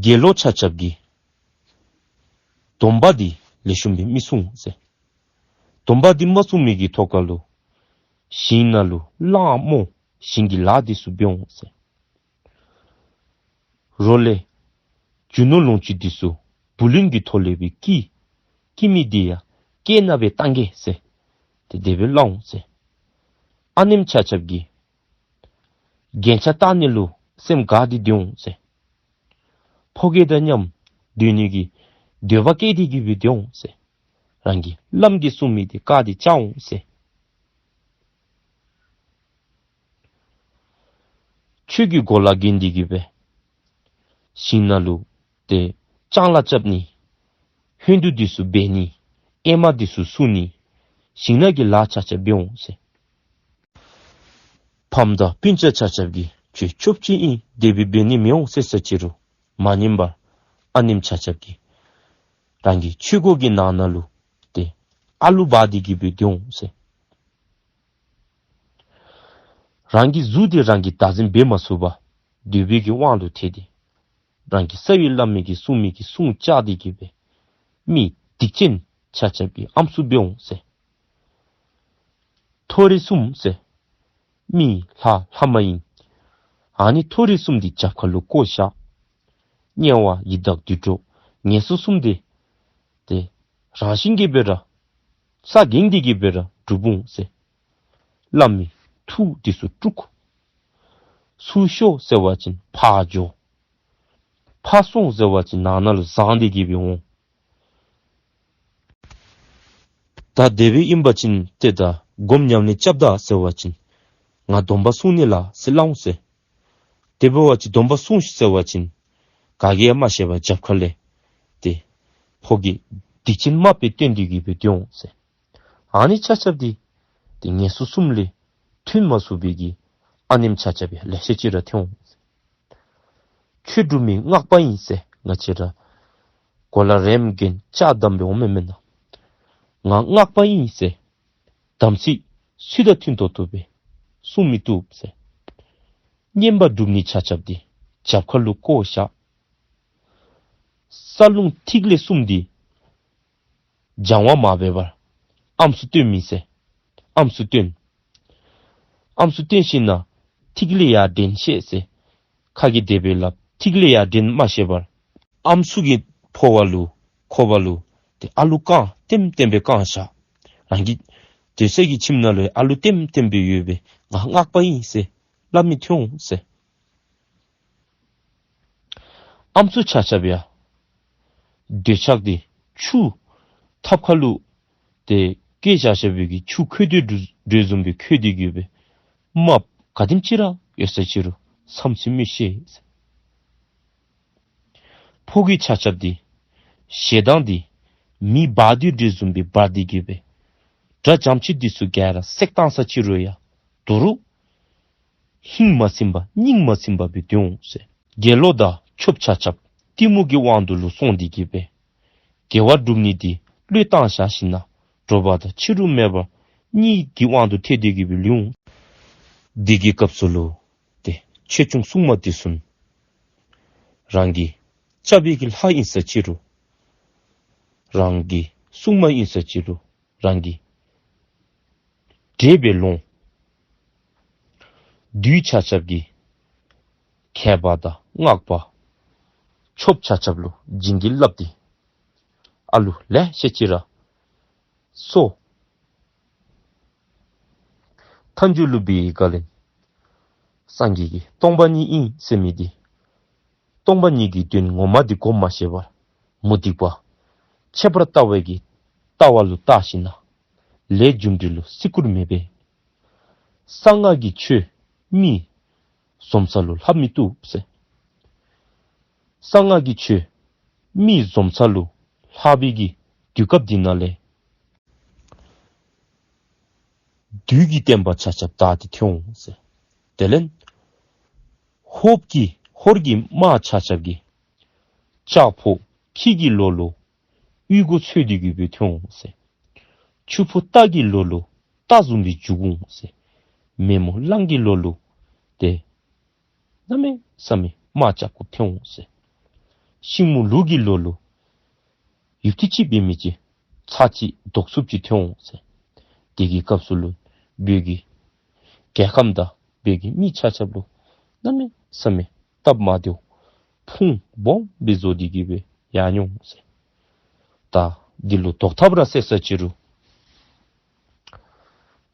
དགེ་སློང་ཆ་ཁྱབ་ཀྱིས་སྡོམ་པ་འདི་ལེགས་ཤོམ་སྦེ་མི་སྲུང་ཟེར། སྡོམ་པ་འདི་མ་སྲུང་མི་གི་ཐོག་ཁ་ལུ་ཞིང་ནང་ལུ་གླང་རྨོ་ཞིང་གི་ལཱ་འདི་ཚུ་འབད་འོང་ཟེར། རོགས་ལས་རྒྱུ་ནོར་ལོངས་སྤྱོད་འདི་ཚུ་བུ་ལོན་གྱི་ཐོག་ལས་སྦེ་བསྐྱི་བསྐྱི་མི་འདི་ཡང་སྐྱེ་ན་སྦེ་བཏང་གེ་ཟེར། ཏེ་དེ་སྦེ་སླབ་འོང་ཟེར། ཨ་ནེམོ་ཆ་ཁྱབ་ཀྱིས་རྒྱན་ཆ་བཏགས་ནི་ལུ་སེམས་དགའ་སྟེ་སྡོད་འོང་ཟེར། ཕོ་སྐྱེས་དང་མཉམ་སྡོད་ནི་གི་འདོད་པ་སྐྱེ་དེ་གི་སྦེ་སྡོད་འོང་ཟེར། རང་གི་བླམ་གིས་གསུང་མི་འདི་བཀག་སྟེ་བཅག་འོང་ཟེར། ཆོས་ཀྱི་སྒོ་ལ་འགྱོ་དེ་གི་སྦེ་ཞིང་ནང་ལུ་ཏེ་ལྕང་ལཱ་རྐྱབ་ནི་ཧོད་དུ་འདི་ཚུ་འབད་ནི་ཨེ་མ་འདི་ཚུ་བསུ་ནི་ཞིང་ནང་གི་ལཱ་ཆ་ཁྱབ་འབད་འོང་ཟེར། ཕམ་དང་སྤུན་ཆ་ཆ་ཁྱབ་ཀྱིས་ཁྱོད་ཆོསཔ་ཅིག་ཨིན་དེ་སྦེ་འབད་ནི་མི་འོང་ཟེར་ཟེར་ཅི་རུང་མ་ཉན་པར་ཨ་ནེམོ་ཆ་ཁྱབ་ཀྱིས་རང་གི་ཆོས་གོས་ཀྱི་ནང་ན་ལུ་ཏེ་ཨ་ལུ་འབག་དེ་གི་སྦེ་སྡོད་འོང་ཟེར། རང་གི་གཟུགས་འདི་རང་གིས་བདག་འཛིན་འབད་མ་ཚུགས་པར་འདོད་པའི་གི་དབང་དུ་ཐལ་ཏེ་རང་གི་རྩ་བའི་བླ་མའི་གི་གསུང་མི་གི་གསུང་བཅག་དེ་གི་སྦེ་མི་སྡིག་ཅན་ཆ་ཁྱབ་ཀྱི་ཨམ་སྲུ་འབད་འོང་ཟེར། མཐོ་རིས་གསུམ་ཟེར། མི་ལྷ་ལྷ་མ་ཡིན། ཨ་ནི་མཐོ་རིས་གསུམ་འདི་རྒྱབ་ཁ་ལུ་བཀོ་བཞག། དམྱལ་བ་ཡི་དྭགས་དུད་འགྲོ་ངན་སོང་གསུམ་འདི་ཏེ་རང་བཞིན་གྱིས་སྦེ་ར་ས་འགེངས་དེ་གི་སྦེ་ར་སྒྲུབ་འོང་ཟེར། བླ་མའི་ཐུགས་འདི་ཚུ་དཀྲུགས། ཚུར་ཤོག་ཟེར་བ་ཅིན་ཕར་འགྱོ། ཕར་སོང་ཟེར་བ་ཅིན་ནང་ན་ལུ་བཟང་དེ་གི་སྦེ་འོང་། ད་དེ་སྦེ་ཨིན་པ་ཅིན་ཏེ་ད་སྒོམ་ཉམས་ལེན་རྐྱབ་ད་ཟེར་བ་ཅིན་ང་སྡོམ་པ་སྲུང་ནི་ལགས་ཟེར་སླབ་འོང་ཟེར། དེ་འབད་བ་ཅིན་སྡོམ་པ་སྲུང་ཤིག་ཟེར་བ་ཅིན་ག་གིས་ཡང་མ་ཤེས་པར་རྒྱབ་ཁ་ལས་ཏེ་ཕོ་སྐྱེས་སྡིག་ཅན་དམརཔོ་སྦེ་སྟོན་དེ་གི་སྦེ་སྡོད་འོང་ཟེར། ཨ་ནི་ཆ་ཁྱབ་འདི་ཏེ་ངན་སོང་གསུམ་ལས་ཐོན་མ་ཚུགས་པའི་གི་ཨ་ནེམོ་ཆ་ཁྱབ་ཡང་ལེ་ཤ་ཅིག་ར་ཐོན་འོང་ཟེར། ཆོས་སྒྲུབ་མི་སྔགས་པ་ཨིན་ཟེར་ང་བཅས་ར་གོ་ལ་རིངམོ་གིས་ལྕགས་བསྡམས་སྦེ་འོང་མི་མེན་ན། ང་སྔགས་པ་ཨིན་ཟེར་དམ་ཚིག་ཚུལ་དང་མཐུན་ཏོག་ཏོ་སྦེ་སྲུང་མི་བཏུབ་ཟེར། བསྙེན་པ་སྒྲུབ་ནི་ཆ་ཁྱབ་འདི་རྒྱབ་ཁ་ལུ་བཀོ་བཞག། རྩ་རླུང་ཐིག་ལེ་གསུམ་འདི་སྦྱང་བ་མ་འབད་བར་ཨམ་སྲུ་སྟོན་མི་ཟེར། ཨམ་སྲུ་སྟོན། ཨམ་སྲུ་སྟོན་ཞིནམ་ན་ཐིག་ལེ་ཡར་འདྲེན་ཤེས་ཟེར། ཁ་གིས་དེ་སྦེ་སླབ། ཐིག་ལེ་ཡར་འདྲེན་མ་ཤེས་པར་ཨམ་སྲུ་གི་ཕོཝ་ལུ་ཁོག་པ་ལུ་ཏེ་ཨ་ལུ་རྐང་ལྟེམ་ལྟེམ་སྦེ་བཀང་བཞག། རང་གི་སྡོད་ས་གི་ཁྱིམ་ནང་ལུ་ཨ་ལུ་ལྟེམ་ལྟེམ་སྦེ་ཡོད་པའི་ང་སྔགས་པ་ཨིན་ཟེར་སླབ་མི་ཐོན་འོང་ཟེར། ཨམ་སྲུ་ཆ་ཁྱབ་ཡང་འདོད་ཆགས་འདི་ཆུ་ཐབ་ཁ་ལུ་ཏེ་བཀལ་བཞག་བཞག་པའི་གི་ཆུ་ཁོལ་ཏེ་འགྲོ་འགྲོ་བཟུམ་སྦེ་ཁོལ་ཏེ་གི་སྦེ་རྨགཔ་ག་དེམ་ཅིག་ར་ཡོད་ས་ཅིག་རུང་མཚམས་ཚུ་མི་ཤེས། ཕོ་སྐྱེས་ཆ་ཁྱབ་འདི་ཞེ་སྡང་འདི་མེ་འབར་ཏེ་འགྲོ་བཟུམ་སྦེ་འབར་ཏེ་གི་སྦེ་དགྲ་འཇམ་ཅིག་འདི་ཚུ་ག་ར་བསྲེག་བཏང་ས་ཅིག་རུང་ཡང་དོ་རུང་ཧིང་མ་ཚིམ་པར་སྙིང་མ་ཚིམ་པར་སྦེ་སྡོད་འོང་ཟེར། དགེ་སློང་དང་ཆོསཔ་ཆ་ཁྱབ་གཏི་མུག་གི་དབང་དུ་ལུ་སོང་སྟེ་གི་སྦེ་དགེ་བ་སྒྲུབ་ནི་འདི་བློས་བཏང་བཞག་ཞིནམ་ན་དྲོ་པ་དང་ཕྱི་རུ་མེད་པར་གཉིད་ཀྱི་དབང་དུ་ཐལ་ཏེ་གི་སྦེ་ལུས་འོང་། འདི་གི་སྐབས་སུ་ལུ་ཏེ་ཆོས་སྐྱོང་སྲུང་མ་འདི་ཚུ་རང་གི་སྐྱབས་ཀྱི་ལྷ་ཨིན་ས་ཅིག་རུང་རང་གི་སྲུང་མ་ཨིན་ས་ཅིག་རུང་རང་གི་བགྲེས་པའི་ལོང་བདུད་ཆ་ཁྱབ་ཀྱིས་མཁས་པ་དང་སྔགས་པ་ཆོསཔ་ཆ་ཁྱབ་ལུ་བྱིན་གྱིས་བརླབས་ཏེ་ཨ་ལུ་ལེ་ཤ་ཅིག་ར་གསོ། མཐའ་མཇུག་ལུ་འབད་བའི་སྒང་ལས་སངས་རྒྱས་ཀྱི་སྟོང་པ་ཉིད་ཨིན་ཟེར་མི་འདི་ སྟོང་པ་ཉིད་ཀྱི་དོན་ངོ་མ་འདི་གོ་མ་ཤེས་པར་མུ་སྟེགས་པ་ཁྱད་པར་ལྟ་བའི་གི་ལྟ་བ་ལུ་ལྟ་ཞིན་ན་ལས་རྒྱུ་འབྲས་ལུ་བརྩི་བཀུར་མེད་པས། གསང་སྔགས་ཀྱི་ཆོས་མི་འཛོམས་ས་ལུ་ལྷབ་མི་བཏུབ་ཟེར། གསང་སྔགས་ཀྱི་ཆོས་མི་འཛོམས་ས་ལུ་ལྷབ་པའི་གི་དུས་སྐབས་འདི་ནང་ལས་བདུད་ཀྱི་བསྟན་པ་ཆ་ཁྱབ་དག་སྟེ་ཐོན་འོང་ཟེར། དེ་ལས་ཧོར་གྱི་ཧོར་གྱི་དམག་ཆ་ཁྱབ་ཀྱིས་ལྕགས་ཕོ་ཁྱི་གི་ལོ་ལུ་གཡུས་སྒོ་འཚོལ་ཏེ་གི་སྦེ་ཐོན་འོང་ཟེར། ཆུ་ཕོ་རྟ་གི་ལོ་ལུ་རྟ་བཟུམ་སྦེ་རྒྱུག་འོང་ཟེར། མེ་མོ་གླང་གི་ལོ་ལུ་ཏེ་གནམ་མེད་ས་མེད་དམག་རྐྱབ་དགོཔ་ཐོན་འོང་ཟེར། ཤིང་མོ་ལུག་གི་ལོ་ལུ་ཡུདཔ་ཐེངས་ཅིག་འབད་མི་ཅིག་ཚར་གཅིག་བཟློག་ཚུགསཔ་ཅིག་ཐོན་འོང་ཟེར། དེ་གི་སྐབས་སུ་ལུ་བོད་ཀྱི་རྒྱལ་ཁམས་དང་བོད་ཀྱི་མི་ཆ་ཁྱབ་ལུ་གནམ་མེད་ས་མེད་སྟབས་མ་བདེཝ་ཕུང་སྦོམ་སྦེ་བཟོ་སྟེ་གི་སྦེ་ཡར་འོང་ཟེར། ད་འདི་ལུ་བཟློག་ཐབས་ར་བསལ་ས་ཅི་རུང་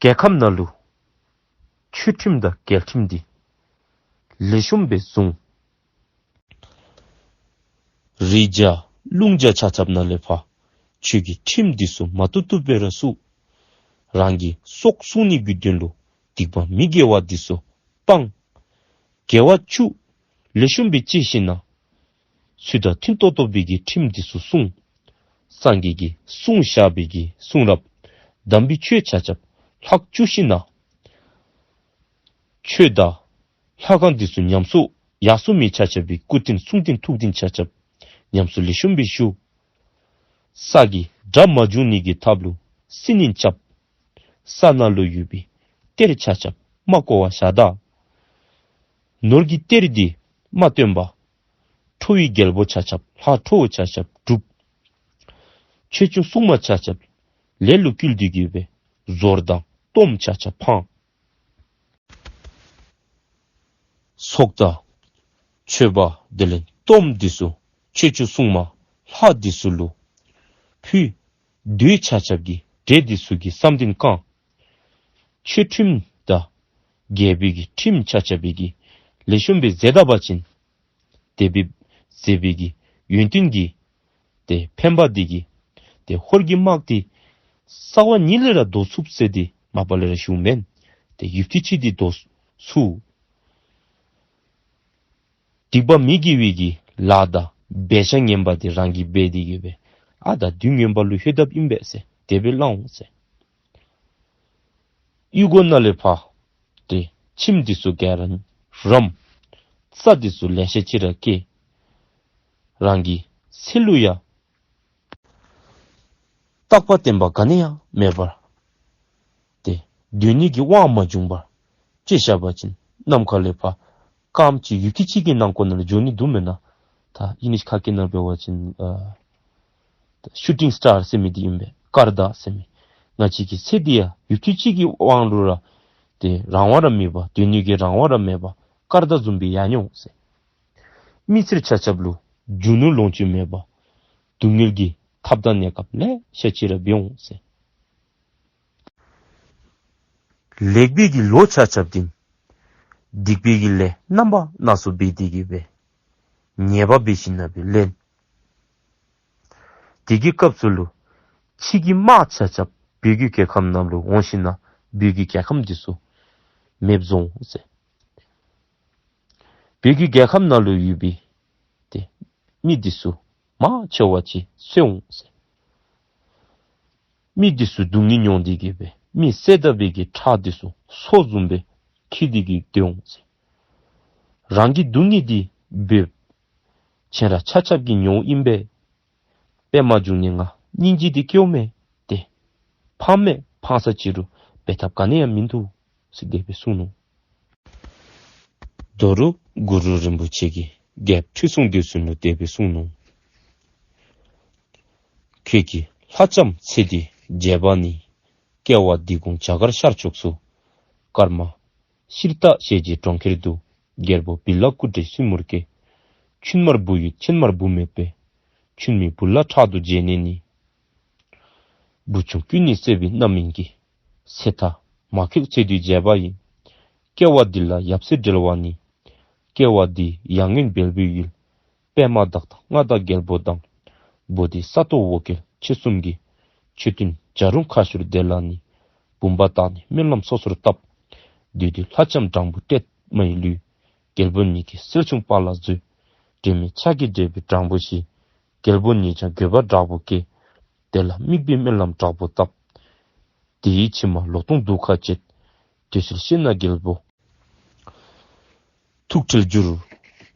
རྒྱལ་ཁམས་ནང་ལུ་ཆོས་ཁྲིམས་དང་རྒྱལ་ཁྲིམས་འདི་ལེགས་ཤོམ་སྦེ་བཟུང་། རི་རྒྱ་ཀླུང་རྒྱ་ཆ་ཁྱབ་ནང་ལས་ཕར་ཆོས་ཀྱི་ཁྲིམས་འདི་ཚུ་མ་བཏུབ་བཏུབ་སྦེ་ར་བསྲུང་། རང་གི་སྲོག་སྲུང་ནི་གི་དོན་ལུ་སྡིག་པ་མི་དགེ་བ་འདི་ཚུ་སྤང་། དགེ་བ་བཅུ་ལེགས་ཤོམ་སྦེ་བྱས་ཞིན་ན་ཚུལ་དང་མཐུན་ཏོག་ཏོ་སྦེ་གི་ཁྲིམས་འདི་ཚུ་བསྲུང་། སངས་རྒྱས་ཀྱིས་གསུངས་བཞག་པའི་གི་གསུང་རབ་དམ་པའི་ཆོས་ཆ་ཁྱབ་ལྷག་བཅུག་ཞིན་ན་ཆོས་དང་ལྷ་ཁང་འདི་ཚུ་ཉམས་གསོ་ཡར་སོང་མི་ཆ་ཁྱབ་པའི་སྐུ་རྟེན་གསུང་རྟེན་ཐུགས་རྟེན་ཆ་ཁྱབ་ཉམས་གསོ་ལེགས་ཤོམ་སྦེ་ཞུ། ས་གི་དགྲ་མ་འབྱུང་ནི་གི་ཐབས་ལུ་སྲི་ནི་རྐྱབ། ས་ནང་ལུ་ཡོད་པའི་གཏེར་ཆ་ཁྱབ་མ་བརྐོ་བར་བཞག་ད། ནོར་གྱི་གཏེར་འདི་མ་བཏོན་པར་ཁྲོ་བོའི་རྒྱལ་པོ་ཆ་ཁྱབ་ལྷ་ཁྲོ་བོ་ཆ་ཁྱབ་སྒྲུབ། ཆོས་སྐྱོང་སྲུང་མ་ཆ་ཁྱབ་ལས་ལུ་བསྐུལ་ཏེ་གི་སྦེ་ཟོར་དང་གཏོརམ་ཆ་ཁྱབ་འཕང་། ཚོགས་དང་མཆོད་པ་དེ་ལས་གཏོརམ་འདི་ཚུ་ཆོས་སྐྱོང་སྲུང་མ་ལྷ་འདི་ཚུ་ལུ་ཕུལ། བདུད་ཆ་ཁྱབ་ཀྱི་འདྲེ་འདི་ཚུ་གི་བསམ་གཏན་བསྐང་། ཆོས་ཁྲིམས་དང་རྒྱལ་པོའི་གི་ཁྲིམས་ཆ་ཁྱབ་པའི་གི་ལེགས་ཤོམ་སྦེ་མཛད་ད་པ་ཅིན་དེ་སྦེ་མཛད་པའི་གི་ཡོན་ཏན་གྱི་ཏེ་ཕན་པ་འདི་གིས་ཏེ་ཧོར་གྱི་དམག་འདི་རྩ་བ་ཉིད་ལས་ར་བཟློག་ཚུགས་ཟེར་ཏེ་མ་པ་ལས་ར་ཞུཝ་མེན། ཏེ་ཡུདཔ་ཐེངས་ཅིག་འདི་བཟློག་ཚུགས། སྡིག་པ་མི་དགེ་བའི་གི་ལཱ་དང་འབད་བྱ་ངན་པ་འདི་རང་གིས་འབད་དེ་གི་སྦེ་ཨ་ད་དུས་ངན་པ་ལུ་ལྷོད་དཔ་ཨིན་པས་ཟེར་དེ་སྦེ་སླབ་འོང་ཟེར། གཡུས་སྒོ་ནང་ལས་ཕར་ཏེ་ཁྱིམ་འདི་ཚུ་ག་ར་རམ། རྩྭ་འདི་ཚུ་ལེ་ཤ་ཅིག་ར་སྐྱེས། རང་གི་ཚེ་ལུ་ཡང་རྟག་པ་བརྟན་པ་ག་ནི་ཡང་མེད་པར་ཏེ་སྡོད་ནི་གི་དབང་མ་བྱུང་བར་ཅིག་བཞག་པ་ཅིན་ནམ་མཁའ་ལས་ཕར་སྐརམ་ཅིག་ཡུདཔ་ཐེངས་ཅིག་གི་ནང་འཁོད་ནང་ལུ་འགྱོ་ནི་འདུག་མེན་ན། ད་ཨིང་ལིཤ་ཁ་སྐད་ནང་འབད་བ་ཅིན་ཨ་ཤུ་ཊིང་སི་ཊར་ཟེར་མི་འདི་ཨིན་པས། སྐར་མདའ་ཟེར་མི། ང་བཅས་ཀྱི་ཚེ་འདི་ཡང་ཡུདཔ་ཐེངས་ཅིག་གི་དབང་ལུ་ར་ཏེ་རང་དབང་ར་མེད་པར་སྡོད་ནི་གི་རང་དབང་ར་མེད་པར་སྐར་མདའ་བཟུམ་སྦེ་ཡར་འོང་ཟེར། མི་སེར་ཆ་ཁྱབ་ལུ་རྒྱུ་ནོར་ལོངས་སྤྱོད་མེད་པར་སྡུག་བསྔལ་གྱི་ཐབས་དང་གནས་སྐབས་ལེ་ཤ་ཅིག་ར་འབད་འོང་ཟེར། ལེགས་པའི་གི་ལོ་ཆ་ཁྱབ་འདི་སྡིག་པའི་གི་ལས་རྣམ་པ་སྣ་ཚོགས་འབད་དེ་གི་སྦེ་ཉེས་པ་འབད་ཞིན་ན་སྦེ་ལེན། དེ་གི་སྐབས་སུ་ལུ་ཕྱི་གི་དམག་ཆ་ཁྱབ་བོད་ཀྱི་རྒྱལ་ཁམས་ནང་ལུ་འོང་ཞིན་ན་བོད་ཀྱི་རྒྱལ་ཁམས་འདི་ཚུ་མེདཔ་བཟོ་འོང་ཟེར། བོད་ཀྱི་རྒྱལ་ཁམས་ནང་ལུ་ཡོད་པའི་ཏེ་མི་འདི་ཚུ་མང་ཆེ་བ་ཅིག་གསོད་འོང་ཟེར། མི་འདི་ཚུ་སྡུག་བསྔལ་མྱོང་སྟེ་གི་སྦེ་མི་བསད་ད་པའི་གི་ཁྲག་འདི་ཚུ་མཚོ་བཟུམ་སྦེ་འཁྱིལ་ཏེ་གི་སྡོད་འོང་ཟེར། རང་གི་སྡུག་བསྔལ་འདི་བོད་ཁྱེད་ར་ཆ་ཁྱབ་ཀྱིས་མྱོང་ཨིན་པས། པདྨ་འབྱུང་གནས་ང་སྙིང་རྗེ་འདི་སྐྱེཝ་མས། ཏེ་ཕངས་མས། ཕངས་ས་ཅི་རུང་འབད་ཐབས་ག་ནི་ཡང་མིན་འདུག་ཟེར་དེ་སྦེ་གསུངས་ནུག། དོ་རུང་གུ་རུ་རིན་པོ་ཆེ་གིས་རྒྱལཔོ་ཁྲི་སྲོང་ལྡེའུ་བཙན་ལུ་དེ་སྦེ་གསུངས་ནུག། ཁྱོད་ཀྱི་ལྷ་ལྕམ་ཚེ་འདིའི་མཇལ་བ་ནི། སྐྱེ་བ་འདི་གོང་རྒྱ་གར་ཤར་ཕྱོགས་སུ། ཀརྨ་ཤྲཱི་ཏ་ཞེས་བྱའི་གྲོང་ཁྱེར་དུ། རྒྱལ་པོ་བི་ལ་ཀུ་ཏྲའི་བཙུན་མོར་སྐྱེས། ཆུན་དམར་བུ་ཡོད་ཆེན་དམར་བུ་མེད་པས། ཆུན་མའི་བུ་ལ་ཕྲག་དོག་བྱས་ནས་ནི། བུ་ཆུང་ཀུན་ནས་བརྩེ་བའི་རྣམ་སྨིན་གྱིས། ཚེ་མཐའ་མ་འཁྱོལ་ཚེ་འདིའི་མཇལ་བ་ཡིན། སྐྱེ་བ་འདི་ལ་ཡབ་སྲས་འབྲེལ་བ་ནི། སྐྱེ་བ་འདིའི་ཡང་སྔོན་བལ་པོའི་ཡུལ། པདྨ་བདག་དང་མངའ་བདག་རྒྱལ་པོ་དང་། བོ་དྷི་ས་ཏྭ་འོ་སྐོལ་མཆེད་གསུམ་གྱིས། མཆོད་རྟེན་བྱ་རུང་ཁ་ཤོར་དེ་ལ་ནི། བུམ་པ་བཏགས་ནས་སྨོན་ལམ་སོ་སོར་བཏབ། དེ་དུས་ལྷ་ལྕམ་སྦྲང་བུ་ཏྲེ་མ་ཡི་ལུས། རྒྱལ་པོ་ཉིད་ཀྱི་སྲས་ཆུང་དཔལ་ལ་བཟོས། དྲི་མེད་ཕྱག་གིས་བྲིས་པའི་སྦྲང་བུ་ཞིག། རྒྱལ་པོ་ཉིད་ཀྱང་འགྱོད་པ་དྲག་པོ་སྐྱེས། དེ་ལ་དམིགས་པའི་སྨོན་ལམ་དྲག་པོ་བཏབ། དེའི་ཕྱི་མ་ལོ་སྟོང་སྡུག་ཁ་སྤྱད། དེ་ཕྱིར་ཤིང་ནགས་རྒྱལ་པོ་ཐུགས་ཁྲལ་གྱུར།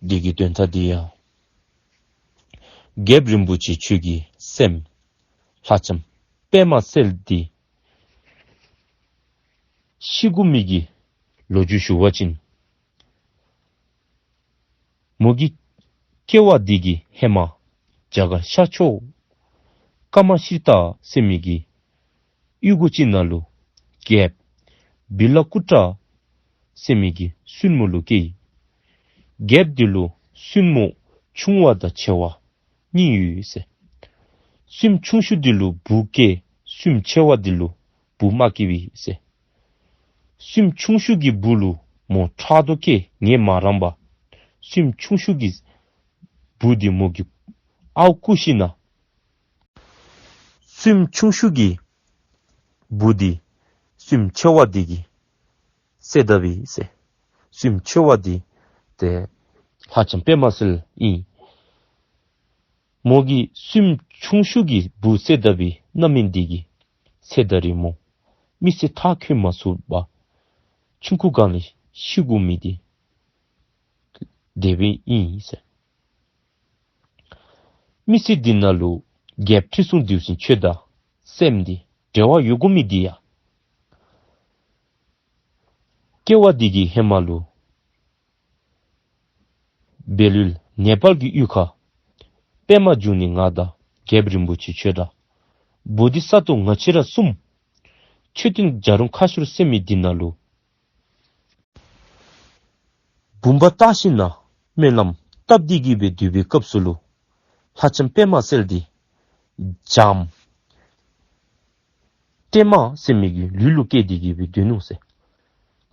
འདི་གི་དོན་དག་འདི་ཡང་རྒྱལཔོ་རིན་པོ་ཆེ་ཁྱོད་ཀྱི་སྲསམོ་ལྷ་ལྕམ་པདྨ་གསལ་འདི་ཤི་དགོ་མི་གི་ལོ་རྒྱུས་ཞུ་བ་ཅིན། མོ་གི་སྐྱེ་བ་འདི་གི་ཧེ་མ་རྒྱ་གར་ཤར་ཕྱོགས་ཀ་མ་ཤི་ཏ་ཟེར་མི་གི་གཡུས་སྒོ་ཅིག་ནང་ལུ་རྒྱལཔོ་བི་ལ་ཀུ་ཏྲ་ཟེར་མི་གི་བཙུན་མོ་ལུ་སྐྱེས། རྒྱལཔོ་འདི་ལུ་བཙུན་མོ་ཆུང་བ་དང་ཆེ་བ་གཉིས་ཡོད་ཟེར། བཙུནམོ་ཆུང་ཤོས་འདི་ལུ་བུ་སྐྱེས། བཙུནམོ་ཆེ་བ་འདི་ལུ་བུ་མ་སྐྱེས་པས་ཟེར། བཙུནམོ་ཆུང་ཤོས་ཀྱི་བུ་ལུ་མོ་ཕྲག་དོག་སྐྱེས་ངལ་མ་རངས་པར། བཙུནམོ་ཆུང་ཤོས་ཀྱི་བུ་འདི་མོ་གི་ཨརཝ་བརྐུ་ཞིནམ་ལས། བཙུནམོ་ཆུང་ཤོས་ཀྱི་བུ་འདི་བཙུནམོ་ཆེ་བ་འདི་གིས་བསད་ད་པས་ཟེར། བཙུནམོ་ཆེ་བ་འདི་ཏེ་ལྷ་ལྕམ་པདྨ་གསལ་ཨིན། མོ་གིས་བཙུནམོ་ཆུང་ཤོས་ཀྱི་བུ་བསད་ད་པའི་རྣམ་སྨིན་འདི་གིས་ཚེ་ད་རིས་མོ་མི་ཚེ་མཐར་འཁྱོལ་མ་ཚུགས་པར་ཆུང་ཀུའི་སྒང་ལས་ཤི་དགོ་མི་འདི་དེ་སྦེ་ཨིན་ཟེར། མི་ཚེ་འདི་ནང་ལུ་རྒྱལཔོ་ཁྲི་སྲོང་ལྡེའུ་བཙན་ཁྱོད་དང་སྲསམོ་འདི་འབྲེལ་བ་ཡོད་དགོ་མི་འདི་ཡང་སྐྱེ་བ་འདི་གི་ཧེ་མ་ལུ་བལ་ཡུལ་ནེ་པཱལ་གྱི་ཡུལ་ཁར་པདྨ་འབྱུང་གནས་ང་དང་རྒྱལཔོ་རིན་པོ་ཆེ་ཁྱོད་དང་བོ་དྷི་ས་ཏྭ་ང་བཅས་ར་གསུམ་མཆོད་རྟེན་བྱ་རུང་ཁ་ཤོར་ཟེར་མི་འདི་ནང་ལུ་བུམ་པ་བཏགས་ཞིནམ་ལས་སྨོན་ལམ་བཏབ་སྟེ་གི་སྦེ་སྡོད་པའི་སྐབས་སུ་ལུ་ལྷ་ལྕམ་པདྨ་གསལ་འདི་བྱམོ་ཏྲེ་མ་ཟེར་མི་གི་ལུས་ལུ་སྐྱེས་ཏེ་གི་སྦེ་སྡོད་ནུག་ཟེར།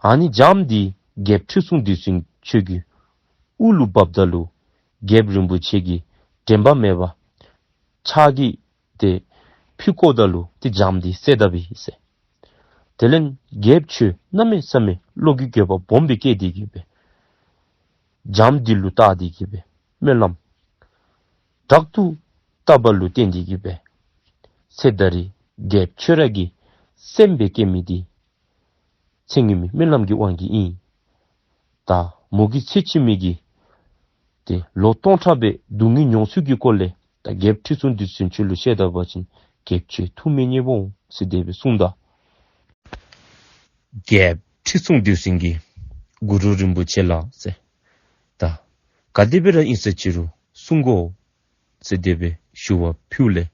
ཨ་ནི་བྱམོ་འདི་རྒྱལཔོ་ཁྲི་སྲོང་ལྡེའུ་བཙན་ཁྱོད་ཀྱི་དབུ་ལུ་བབས་ད་ལུ་རྒྱལཔོ་རིན་པོ་ཆེ་གིས་དྲན་པ་མེད་པར་ཕྱག་གིས་ཏེ་ཕུ་བཀོཝ་ད་ལུ་ཏེ་བྱམོ་འདི་བསད་ད་པས་ཟེར། དེ་ལས་རྒྱལཔོ་ཁྱོད་གནམ་མེད་ས་མེད་བློ་གི་འགྱོད་པ་སྦོམ་སྦེ་སྐྱེས་ཏེ་གི་སྦེ་བྱམོ་འདི་ལུ་བཏགས་ཏེ་གི་སྦེ་སྨོན་ལམ་དྲག་ཏུ་བཏབ་པ་ལུ་བརྟེན་ཏེ་གི་སྦེ་ཚེ་ད་རིས་རྒྱལཔོ་ཁྱོད་ར་གི་སྲསམོ་སྦེ་སྐྱེ་མི་འདི་ཚེ་སྔོན་མའི་སྨོན་ལམ་གྱི་དབང་གིས་ཨིན། ད་མོ་གིས་ཚེ་ཕྱི་མའི་གི་ཏེ་ལོ་སྟོང་ཕྲག་སྦེ་སྡུག་བསྔལ་མྱོང་ཚུལ་གྱི་སྐོར་ལས་ད་རྒྱལཔོ་ཁྲི་སྲོང་ལྡེའུ་བཙན་ཁྱོད་ལུ་བཤད་ད་པ་ཅིན་རྒྱལཔོ་ཁྱོད་ཐུགས་མི་མཉེས་པས་ཟེར་དེ་སྦེ་གསུངམ་ད། རྒྱལཔོ་ཁྲི་སྲོང་ལྡེའུ་བཙན་གྱིས་གུ་རུ་རིན་པོ་ཆེ་ལགས་ཟེར། ད་ག་དེ་སྦེ་ར་ཨིན་ས་ཅི་རུང་གསུང་དགོ་ཟེར་དེ་སྦེ་ཞུ་བ་ཕུལཝ་ལས་